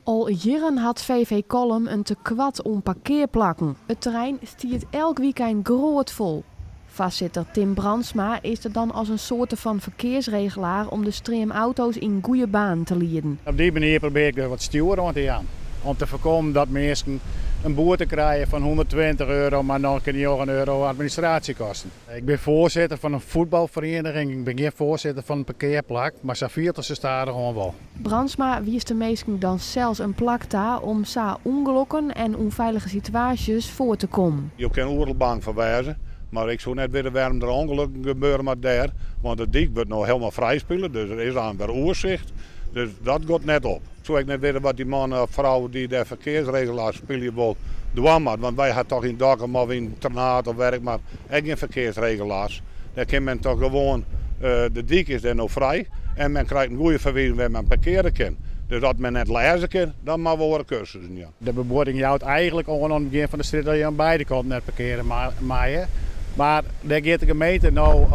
Al jierren hat VV Kollum in tekoart oan parkearplakken. It terrein stiet elk wykein grôtfol. Foarsitter Tim Brandsma is der dan as in soarte fan ferkearsregelaar om de stream auto's yn goede banen te lieden. Op dy manier probearje ik der wat stjoer oan te jaan. Om te foarkommen dat minsken in boete krije fan 120 euro, mar noch in 9 euro administraasjekosten. Ik bin foarsitter fan in fuotbalferieniging, ik bin gjin foarsitter fan in parkearplak, mar sa fielt it sa stadichoan wol. Brandsma wiist de minsken dan sels in plak ta om sa ûngelokken en ûnfeilige situaasjes foar te kommen. Jo kinne oeral bang foar wêze, mar ik soe net witte wêrom der ûngelokken gebeure moat dêr, want de dyk wurdt no hielendal frijspile, dus der is dan wer oersicht. Dus dat giet net op. Ik soe ek net witte wat dy man of frou dy't dêr ferkearsregelaar spylje wol dwaan moat, want wy ha toch yn Dokkum of yn Ternaard of wêr ek mar ek gjin ferkearsregelaars. Dêr kin men toch gewoan, de dyk is dêr no frij en men krijt in goede ferwizing wêr men parkeare kin. Dus as men net lêze kin, dan moatte we oare kursussen jaan. De bebuording jout eigentlik oan oan it begjin fan de strjitte dat je oan beide kanten net parkeare meie. Mar dêr giet de gemeente no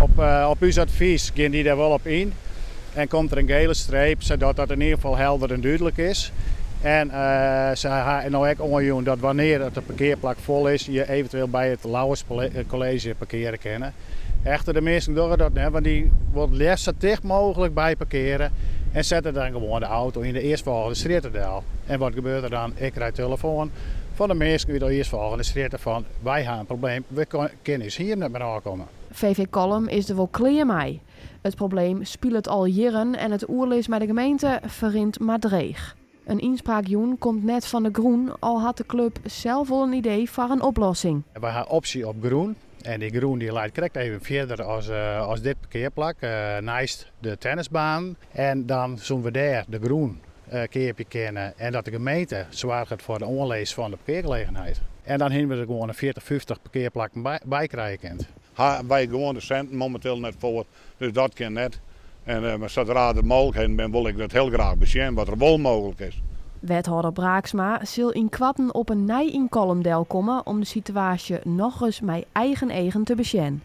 op ús advys gean dy dêr wol op yn en komt der in gele streep sadat dat yn ieder gefal helder en dúdlik is. En se ha no ek oanjûn dat wannear it parkearplak fol is, je eventueel by it Lauwers College parkeare kinne. Echter, de minsken dogge dat net, want dy wolle it leafst sa ticht mooglik by parkeare en sette dan gewoan de auto yn de earstfolgjende strjitte del. En wat gebeurt der dan? Ik krij telefoan fan de minsken út de earstfolgjende strjitte fan wy ha in probleem, we kinne ús hiem net mear ôfkomme. VV Kollum is der wol klear mei. It probleem spilet al jierren en it oerlis mei de gemeente ferrint mar dreech. In ynspraakjûn komt net fan de grûn, al hat de klup sels wol in idee foar in oplossing. Wy ha opsje op grûn en dy grûn dy leit krekt even fierder as dit parkearplak, neist de tennisbanen. En dan soene we dêr de grûn keapje kinne en dat de gemeente soarget foar de oanlis fan de parkeargelegenheid. En dan hiene we der gewoan in 40, 50 parkearplakken by krije kind. Ha wy gewoan de sinten mominteel net foar, dus dat kin net. En mar sadra der mooglikheden binne, wol ik dat hiel graach besjen wat der wol mooglik is. Wethâlder Braaksma sil ynkoarten op 'e nij yn Kollum delkomme om de situaasje nochris mei eigen eagen te besjen.